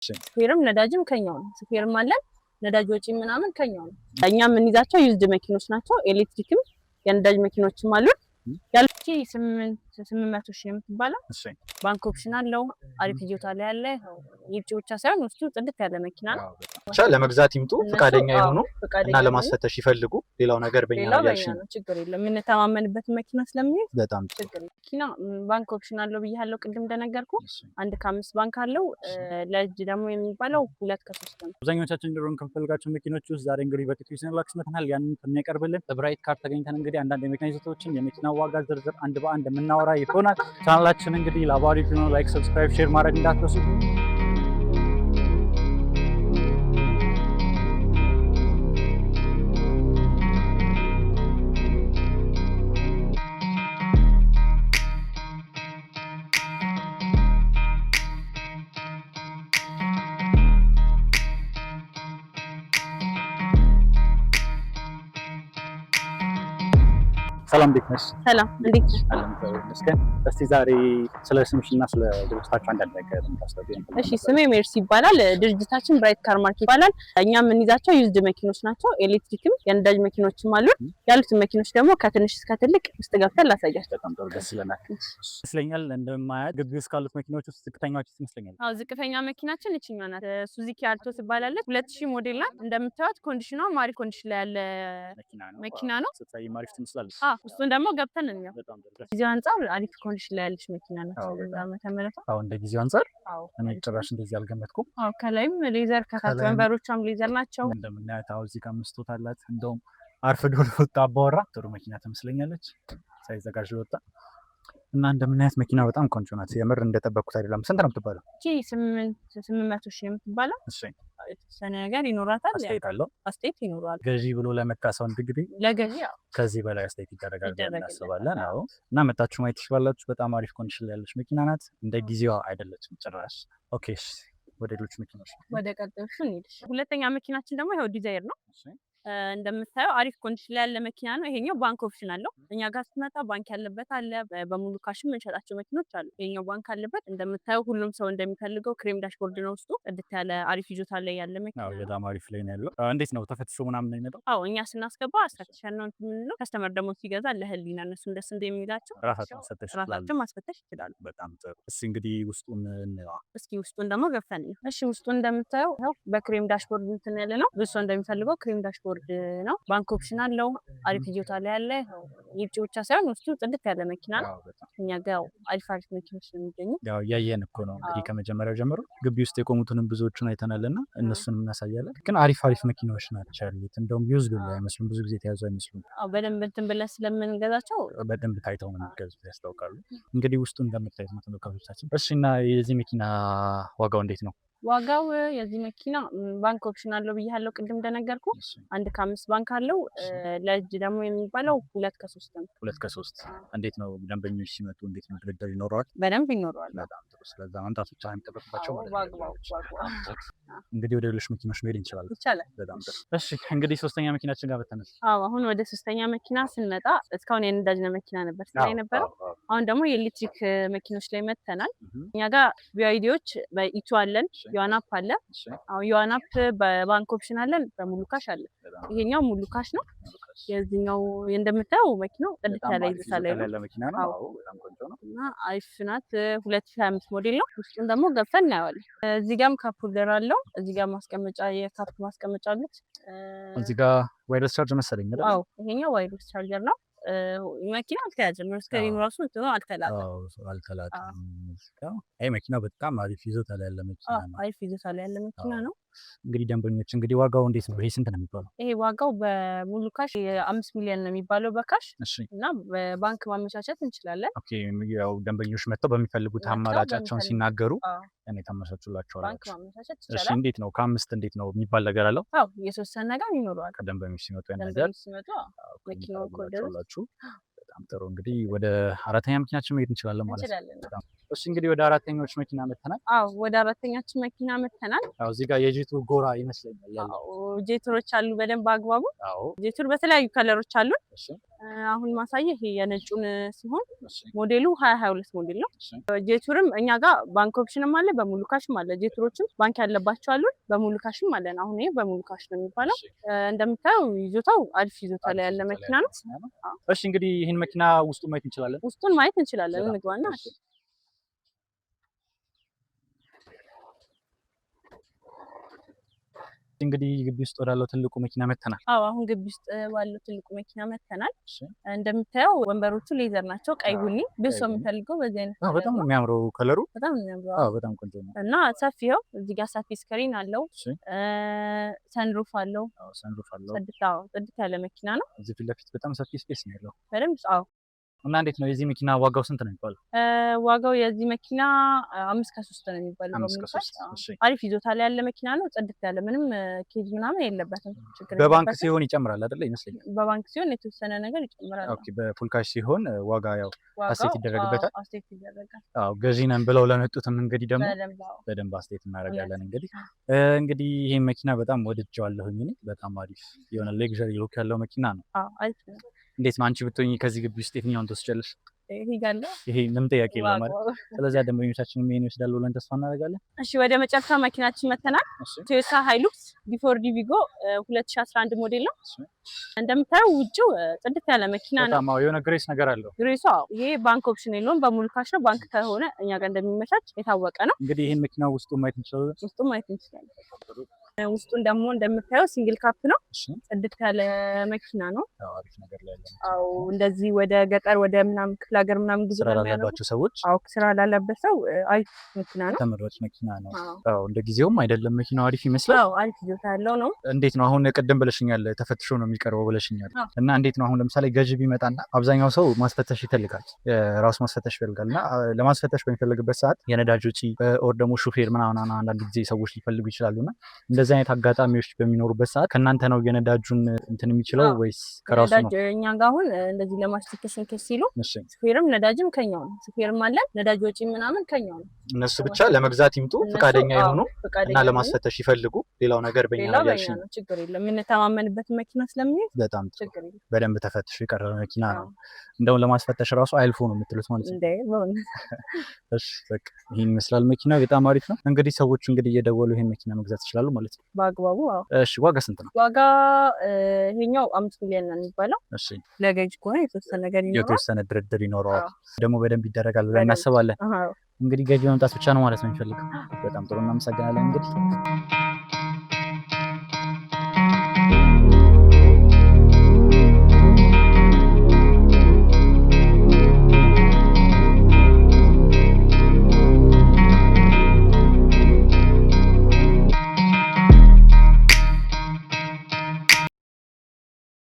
ሹፌርም ነዳጅም ከኛው ነው። ሹፌርም አለን፣ ነዳጅ ወጪ ምናምን ከኛው ነው። እኛ የምንይዛቸው used መኪኖች ናቸው። ኤሌክትሪክም የነዳጅ መኪኖችም አሉን። ያለች 800,000 የምትባለው ባንክ option አለው። አሪፍ ይዞታ ላይ ያለ፣ ውጭ ብቻ ሳይሆን ውስጡ ጽድት ያለ መኪና ነው። ብቻ ለመግዛት ይምጡ፣ ፈቃደኛ የሆኑ እና ለማስፈተሽ ይፈልጉ። ሌላው ነገር በእኛ ሌላው በእኛ ነው፣ ችግር የለም። የምንተማመንበት መኪና ስለሚይዝ በጣም ችግር የለም። መኪና ባንክ option አለው ብያለሁ ቅድም እንደነገርኩ 1 ከ5 ባንክ አለው። ለእጅ ደግሞ የሚባለው 2 ከ3 ነው። አብዛኞቻችን ድሮን ከምንፈልጋቸው መኪኖች ውስጥ ዛሬ እንግዲህ በጥቂቱ ይዘንላችሁ መጥተናል። ያንን ከሚያቀርብልን በብራይት ካር ተገኝተን እንግዲህ አንዳንድ የመኪና ይዞታዎችን፣ የመኪና ዋጋ ዝርዝር አንድ በአንድ የምናወራ ይሆናል። ቻናላችን እንግዲህ ላባሪ ነው። Like፣ subscribe፣ share ማድረግ እንዳትረሱ። ሰላም፣ እንዴት ነሽ? ሰላም፣ እንዴት ነሽ? አለን፣ እግዚአብሔር ይመስገን። እስቲ ዛሬ ስለ ስምሽና ስለ ድርጅታችሁ አንዳንድ ነገር እንድታስታውቂን። እሺ፣ ስሜ ሜርሲ ይባላል። ድርጅታችን ብራይት ካር ማርኬት ይባላል። እኛ የምንይዛቸው used መኪኖች ናቸው። ኤሌክትሪክም የነዳጅ መኪኖችም አሉን። ያሉትን መኪኖች ደግሞ ከትንሽ እስከ ትልቅ ውስጥ ገብተን ላሳያቸው። በጣም ጥሩ፣ ደስ ይለናል። ይመስለኛል እንደማያት ግቢ ውስጥ ካሉት መኪኖች ውስጥ ዝቅተኛዎች ይመስለኛል። አዎ፣ ዝቅተኛ መኪናችን እችኛዋ ናት። ሱዙኪ አልቶ ትባላለች። 2000 ሞዴል ናት። እንደምታዩት condition ኗ አሪፍ condition ላይ ያለ መኪና ነው። ስታይ አሪፍ ትመስላለች። አዎ፣ እሱን ደግሞ ገብተን እንየው። በጣም ጥሩ። ጊዜው አንጻር አሪፍ condition ላይ ያለች መኪና ናት። ዓመተ ምህረቷ አዎ፣ እንደ ጊዜው አንጻር እኔ ጭራሽ እንደዚህ አልገመትኩም። አዎ፣ ከላይም leather፣ ከታች ወንበሮቿም leather ናቸው። እንደምናያት አዎ፣ እዚህ ጋር መስታወት አላት። እንደውም አርፍዶ ለወጣ አባወራ ጥሩ መኪና ትመስለኛለች። ሳይዘጋጅ ለወጣ እና እንደምናያት መኪና በጣም ቆንጆ ናት። የምር እንደጠበቅኩት አይደለም። ስንት ነው የምትባለው? እቺ 800,000 የምትባለው። የተወሰነ ነገር ይኖራታል። አስተያየት አለው። አስተያየት ይኖረዋል። ገዢ ብሎ ለመጣ ሰው እንግዲህ ለገዢ ከዚህ በላይ አስተያየት ይደረጋል ብለን እናስባለን። አዎ፣ እና መጣችሁ ማየት ትችላላችሁ። በጣም አሪፍ condition ላይ ያለች መኪና ናት። እንደ ጊዜዋ አይደለችም ጭራሽ። Okay፣ ወደ ሌሎች መኪኖች ወደ ቀጣዮቹ እንሂድ። ሁለተኛ መኪናችን ደግሞ ይኸው ዲዛይር ነው። እንደምታየው አሪፍ condition ላይ ያለ መኪና ነው። ይሄኛው ባንክ option አለው። እኛ ጋር ስትመጣ ባንክ ያለበት አለ። በሙሉ cash የምንሸጣቸው መኪኖች አሉ። ይሄኛው ባንክ አለበት። እንደምታየው ሁሉም ሰው እንደሚፈልገው cream dashboard ነው። ውስጡ ጽድት ያለ አሪፍ ይዞታ ላይ ያለ መኪና ነው። በጣም አሪፍ ላይ ነው ያለው። እንዴት ነው፣ ተፈትሾ ምናምን ነው የሚመጣው? አዎ፣ እኛ ስናስገባ አስፈትሸን ነው የምንለው። Customer ደግሞ ሲገዛ ለህሊና እነሱን ደስ እንደሚላቸው ራሳቸው ማስፈተሽ ይችላሉ። ራሳቸው ማስፈተሽ ይችላሉ። በጣም ጥሩ። እስኪ እንግዲህ ውስጡን እንየዋ። እስኪ ውስጡን ደግሞ ገብተን ነው። እሺ፣ ውስጡን እንደምታየው ይኸው በ cream dashboard እንትን ያለ ነው። ብዙ ሰው እንደሚፈልገው cream dashboard ነው። ባንክ option አለው። አሪፍ ይዞታ ላይ ያለ፣ ውጭ ብቻ ሳይሆን ውስጡ ጽድት ያለ መኪና ነው። እኛ ጋር አሪፍ አሪፍ መኪኖች ነው የሚገኙ። ያው እያየን እኮ ነው እንግዲህ ከመጀመሪያው ጀምሮ ግቢ ውስጥ የቆሙትንም ብዙዎቹን አይተናል እና እነሱንም እናሳያለን። ግን አሪፍ አሪፍ መኪናዎች ናቸው ያሉት። እንደውም used አይመስሉም፣ ብዙ ጊዜ የተያዙ አይመስሉም። በደንብ እንትን ብለን ስለምንገዛቸው በደንብ ታይተው ነው የሚገዙት፣ ያስታውቃሉ። እንግዲህ ውስጡ እንደምታዩት ነው ተመልካቾቻችን። እሺ፣ እና የዚህ መኪና ዋጋው እንዴት ነው? ዋጋው የዚህ መኪና ባንክ option አለው ብያለሁ ቅድም እንደነገርኩ 1 ከ5 ባንክ አለው። ለእጅ ደግሞ የሚባለው 2 ከ3 ነው። 2 ከ3። እንዴት ነው፣ ደንበኞች ሲመጡ እንዴት ነው፣ ድርድር ይኖረዋል? በደንብ ይኖረዋል። በጣም ጥሩ። ስለዛ መምጣት ብቻ የሚጠበቅባቸው ማለት ነው። እንግዲህ ወደ ሌሎች መኪኖች መሄድ እንችላለን። ይቻላል። በጣም ጥሩ። እሺ፣ እንግዲህ ሶስተኛ መኪናችን ጋር መተናል። አዎ፣ አሁን ወደ ሶስተኛ መኪና ስንመጣ እስካሁን የነዳጅ መኪና ነበር ስናይ የነበረው። አሁን ደግሞ የኤሌክትሪክ መኪኖች ላይ መተናል። እኛ ጋር BYD ዎች በ E2 አለን፣ ዩዋን አፕ አለ። አሁን ዩዋን አፕ በባንክ option አለን፣ በሙሉ cash አለ። ይሄኛው ሙሉ cash ነው። የዚህኛው እንደምታየው መኪናው ጽድት ያለ ይዞታ ላይ ነው ያለ መኪና ነው። በጣም ቆንጆ ነው እና አሪፍ ናት። 2025 ሞዴል ነው። ውስጡን ደግሞ ገብተን እናየዋለን። እዚህ ጋርም cup holder አለው። እዚህ ጋር ማስቀመጫ፣ የ cup ማስቀመጫ አሉት። እዚህ ጋር wireless charge መሰለኝ አይደል? አዎ፣ ይሄኛው wireless charger ነው። መኪና አልተያዘም። Screen ኑ ራሱ እንትኑ አልተላጠም። አልተላጠም። አይ፣ መኪናው በጣም አሪፍ ይዞታ ላይ ያለ መኪና ነው። አሪፍ ይዞታ ላይ ያለ መኪና ነው። እንግዲህ ደንበኞች እንግዲህ ዋጋው እንዴት ነው? ይሄ ስንት ነው የሚባለው? ይሄ ዋጋው በሙሉ cash 5 ሚሊዮን ነው የሚባለው በ cash እና በባንክ ማመቻቸት እንችላለን። Okay፣ ያው ደንበኞች መጥተው በሚፈልጉት አማራጫቸውን ሲናገሩ እኔ ታመቻቹላቸዋላችሁ። ባንክ ማመቻቸት እሺ፣ ይቻላል። እንዴት ነው፣ ከአምስት እንዴት ነው የሚባል ነገር አለው? አዎ፣ የተወሰነ ነገር ይኖረዋል። ከደንበኞች ሲመጡ ያን ነገር ደንበኞች ሲመጡ መኪናውን ከወደዱት። በጣም ጥሩ። እንግዲህ ወደ አራተኛ መኪናችን መሄድ እንችላለን ማለት ነው። እንችላለን። እሺ፣ እንግዲህ ወደ አራተኛዎች መኪና መተናል። አዎ፣ ወደ አራተኛችን መኪና መተናል። አዎ፣ እዚህ ጋር የጄቱ ጎራ ይመስለኛል ያለው። አዎ፣ ጄቱሮች አሉ በደንብ አግባቡ። አዎ ጄቱር በተለያዩ color ኦች አሉ። እሺ አሁን ማሳየ ይሄ የነጩን ሲሆን ሞዴሉ 2022 ሞዴል ነው። ጄቱርም እኛ ጋር ባንክ option ም አለ፣ በሙሉ cash ም አለ። ጄቱሮችም ባንክ ያለባቸው አሉን፣ በሙሉ cash ም አለን። አሁን ይሄ በሙሉ cash ነው የሚባለው። እንደምታየው ይዞታው አሪፍ ይዞታ ላይ ያለ መኪና ነው። እሺ እንግዲህ ይህን መኪና ውስጡ ማየት እንችላለን። ውስጡን ማየት እንችላለን። እንግባና እንግዲህ ግቢ ውስጥ ወዳለው ትልቁ መኪና መተናል። አዎ አሁን ግቢ ውስጥ ባለው ትልቁ መኪና መተናል። እንደምታየው ወንበሮቹ leather ናቸው፣ ቀይ ቡኒ። ብዙ ሰው የሚፈልገው በዚህ አይነት በጣም ነው የሚያምረው color ኡ፣ በጣም ነው የሚያምረው። አዎ በጣም ቆንጆ ነው እና ሰፊው እዚህ ጋር ሰፊ screen አለው፣ sunroof አለው። አዎ sunroof አለው። ጽድት ያለ መኪና ነው። እዚህ ፊት ለፊት በጣም ሰፊ space ነው ያለው በደንብ። አዎ እና እንዴት ነው የዚህ መኪና ዋጋው ስንት ነው የሚባለው? ዋጋው የዚህ መኪና 5.3 ነው የሚባለው። 5.3። እሺ አሪፍ ይዞታ ላይ ያለ መኪና ነው። ጽድት ያለ ምንም case ምናምን የለበትም። ችግር በባንክ ሲሆን ይጨምራል አይደለ? ይመስለኛል። በባንክ ሲሆን የተወሰነ ነገር ይጨምራል። Okay። በ full cash ሲሆን ዋጋ ያው አስተያየት ይደረግበታል። አስተያየት ይደረጋል። አዎ ገዢ ነን ብለው ለመጡትም እንግዲህ ደግሞ በደንብ አስተያየት እናደርጋለን። እንግዲህ ይሄን መኪና በጣም ወድጄዋለሁኝ እኔ። በጣም አሪፍ የሆነ luxury look ያለው መኪና ነው። አዎ አሪፍ ነው። እንዴት ነው አንቺ ብትሆኚ ከዚህ ግቢ ውስጥ የትኛውን ትወስጃለሽ? ይሄ ምንም ጥያቄ የለውም ማለት። ስለዚህ ደንበኞቻችንም ይሄን ይወስዳሉ ብለን ተስፋ እናደርጋለን። እሺ ወደ መጨረሻ መኪናችን መተናል። ቶዮታ ሃይሉክስ D4D ቪጎ 2011 ሞዴል ነው። እንደምታየው ውጭው ጽድት ያለ መኪና ነው። በጣም የሆነ grace ነገር አለው። grace ኡ ይሄ ባንክ option የለውም፣ በሙሉ cash ነው። ባንክ ከሆነ እኛ ጋር እንደሚመቻች የታወቀ ነው። እንግዲህ ይሄን መኪና ውስጡ ማየት እንችላለን። ውስጡ ማየት እንችላለን። ውስጡን ደግሞ እንደምታየው single cab ነው። ጽድት ያለ መኪና ነው። አሪፍ ነገር ላይ ያለ። አዎ እንደዚህ ወደ ገጠር ወደ ምናምን ክፍለ ሀገር ምናምን ጉዞ ስራ ላለባቸው ሰዎች፣ አዎ ስራ ላለበት ሰው አሪፍ መኪና ነው። ተመራጭ መኪና ነው። አዎ እንደ ጊዜውም አይደለም መኪናው አሪፍ ይመስላል። አዎ አሪፍ ይዞታ ያለው ነው። እንዴት ነው አሁን ቅድም ብለሽኛል፣ ተፈትሾ ነው የሚቀርበው ብለሽኛል። እና እንዴት ነው አሁን ለምሳሌ ገዢ ቢመጣና አብዛኛው ሰው ማስፈተሽ ይፈልጋል፣ ራሱ ማስፈተሽ ይፈልጋል። እና ለማስፈተሽ በሚፈልግበት ሰዓት የነዳጅ ወጪ or ደግሞ ሹፌር ምናምን አንዳንድ ጊዜ ሰዎች ሊፈልጉ ይችላሉና እንደዚህ አይነት አጋጣሚዎች በሚኖሩበት ሰዓት ከእናንተ ነው የነዳጁን እንትን የሚችለው ወይስ ከራሱ ነው? እኛ ጋር አሁን እንደዚህ ለማስፈተሽ እንትን ሲሉ ሹፌርም ነዳጅም ከኛው ነው። ሹፌርም አለን፣ ነዳጅ ወጪ ምናምን ከኛው ነው። እነሱ ብቻ ለመግዛት ይምጡ፣ ፈቃደኛ የሆኑ እና ለማስፈተሽ ይፈልጉ። ሌላው ነገር በእኛ ነው ያልሽኝ። ችግር የለም፣ የምንተማመንበት መኪና ስለሚሄድ በጣም ችግር የለም። በደንብ ተፈትሾ የቀረበ መኪና ነው። እንደውም ለማስፈተሽ ራሱ አይልፎ ነው የምትሉት ማለት ነው። እሺ በቃ ይሄን ይመስላል መኪና፣ በጣም አሪፍ ነው። እንግዲህ ሰዎች እንግዲህ እየደወሉ ይሄን መኪና መግዛት ይችላሉ ማለት ነው በአግባቡ። አዎ። እሺ ዋጋ ስንት ነው? ዋጋ ይሄኛው 5 ሚሊዮን ነው የሚባለው። እሺ ለገዥ ከሆነ የተወሰነ ነገር ይኖረዋል፣ የተወሰነ ድርድር ይኖረዋል። ደግሞ በደንብ ይደረጋል ብለን እናስባለን። እንግዲህ ገዢ መምጣት ብቻ ነው ማለት ነው የሚፈልገው። በጣም ጥሩ እናመሰግናለን እንግዲህ።